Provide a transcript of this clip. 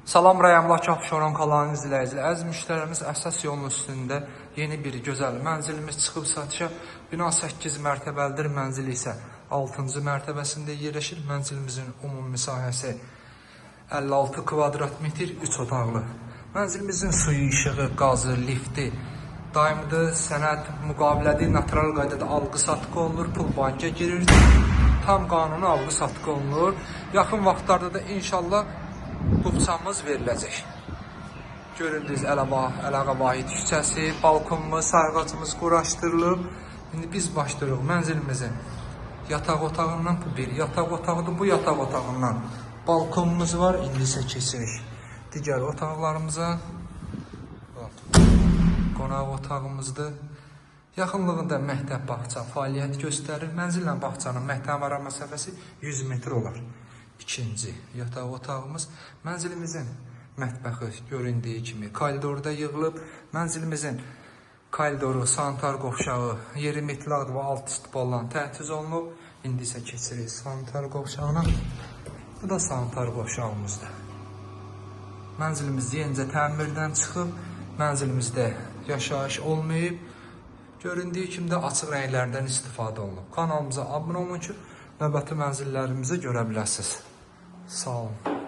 Salam Rayamlak Abşeron qalanın izləyicilər. Əziz müştərimiz, əsas yolun üstündə yeni bir gözəl mənzilimiz çıxıb satışa. Bina 8 mərtəbəlidir, mənzil isə 6-cı mərtəbəsində yerləşir. Mənzilimizin ümumi sahəsi 56 kvadrat metr, 3 otaqlı. Mənzilimizin suyu, işığı, qazı, lifti daimidir, sənəd müqavilədir, natural qaydada alqı-satqı olunur, pul banka girir. Tam qanuni alqı-satqı olunur. Yaxın vaxtlarda da inşallah buvçamız veriləcək. Göründüyünüz Əlağa Vahid küçəsi, balkonumuz, sayğacımız quraşdırılıb. İndi biz başlayırıq mənzilimizin yataq otağından. Bu bir yataq otağıdır. Bu yataq otağından balkonumuz var. İndi isə keçirik digər otaqlarımıza. Qonaq otağımızdır. Yaxınlığında məktəb, bağça fəaliyyət göstərir. Mənzillə bağçanın məktəb ara məsafəsi 100 metr olar. İkinci yataq otağımız. Mənzilimizin mətbəxi göründüyü kimi koridorda yığılıb. Mənzilimizin koridoru, sanitar qovşağı, yeri metlaqdır və alt üst polla təchiz olunub. İndi isə keçirik sanitar qovşağına. Bu da sanitar qovşağımızdır. Mənzilimiz yenicə təmirdən çıxıb. Mənzilimizdə yaşayış olmayıb. Göründüyü kimi də açıq rənglərdən istifadə olunub. Kanalımıza abunə olun ki, növbəti mənzillərimizi görə biləsiniz. Sağ olun.